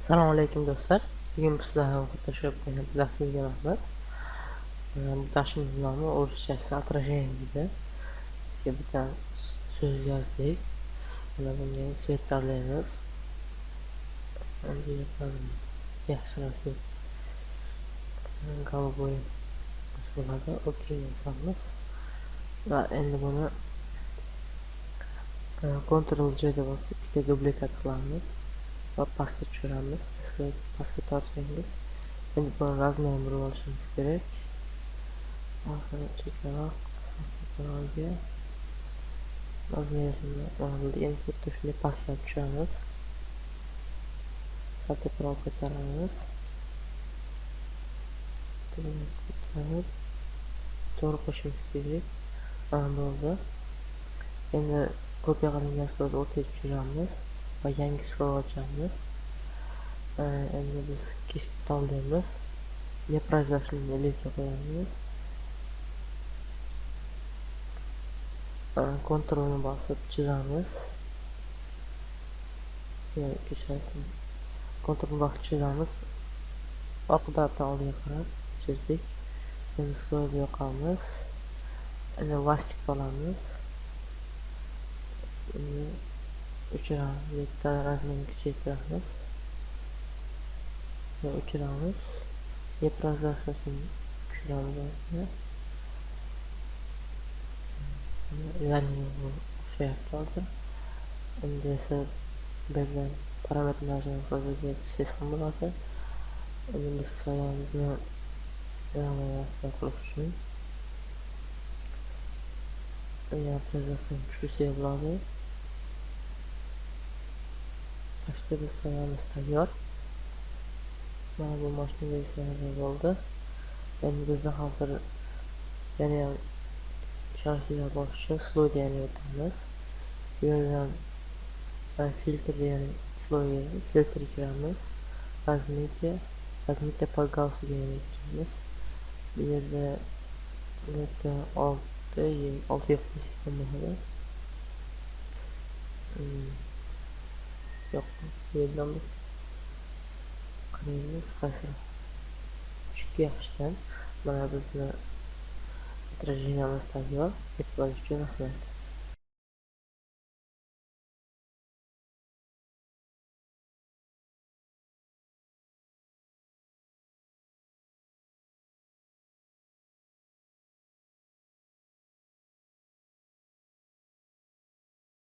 Assalomu alaykum, do'stlar. Bugun biz sizlar bilan Photoshop degan darsni o'rganamiz. Bu darsimiz nomi o'rischasi "Отражение" deydi. Bizga bitta so'z yozdik. Mana bunga цвет tanlaymiz. Endi yaxshiroq цвет, голубой bo'ladi. OK bosamiz. Va endi buni Ctrl J deb bosib, ikkita duplikat qilamiz va pastga tushiramiz. Pastga tortsangiz, endi buni размер ini bilib olishimiz kerak. Oxiri chekkaroq, teparoqga размер ini mana bildik. Endi xuddi shunday pastga olib tushamiz, sal teparoq ko'taramiz, ko'tarib to'g'ri qo'yishimiz kerak. Mana, bo'ldi. Endi kopiya qilingan слой ni o'rtaga tushiramiz va yangi слой ochamiz. Endi biz кисть tanlaymiz, непрозрачный ga qo'yamiz, Ctrlni bosib chizamiz. Kechirasiz, Ctrlni bosib chizamiz, orqa tarafdan oldiga qarab chizdik. Endi слой ni yoqamiz, endi ластик olamiz, endi o'chiramiz, bu yerda размер ini kichaytiramiz va o'chiramiz, непрозрачность ini tushiramiz ozgina. Ya'ni bu o'xshayapti hozir. Endi esa bu yerdan parametrlarni o'zgartirsangiz ham bo'ladi. Endi biz soyamizni qilish uchun непрозрачность tushirsak bo'ladi. Почти biz soyamiz tayyor. Mana bu mashina bo'ldi. Endi bizni hozir yanayam ishonchliroq bo'lish uchun слой degani o'tamiz. Bu yerdan filtr degan слой ga filtr kiramiz, размытие, размытие по Гауссу deganga kiramiz. Bu yerda 0.6, oltiga qo'ysak ham bo'ladi. Yo'q, bu yerdan biz qaraymiz, qaysi chunki yaxshi ekan. Mana, bizni отражение miz tayyor. E'tiboringiz uchun rahmat.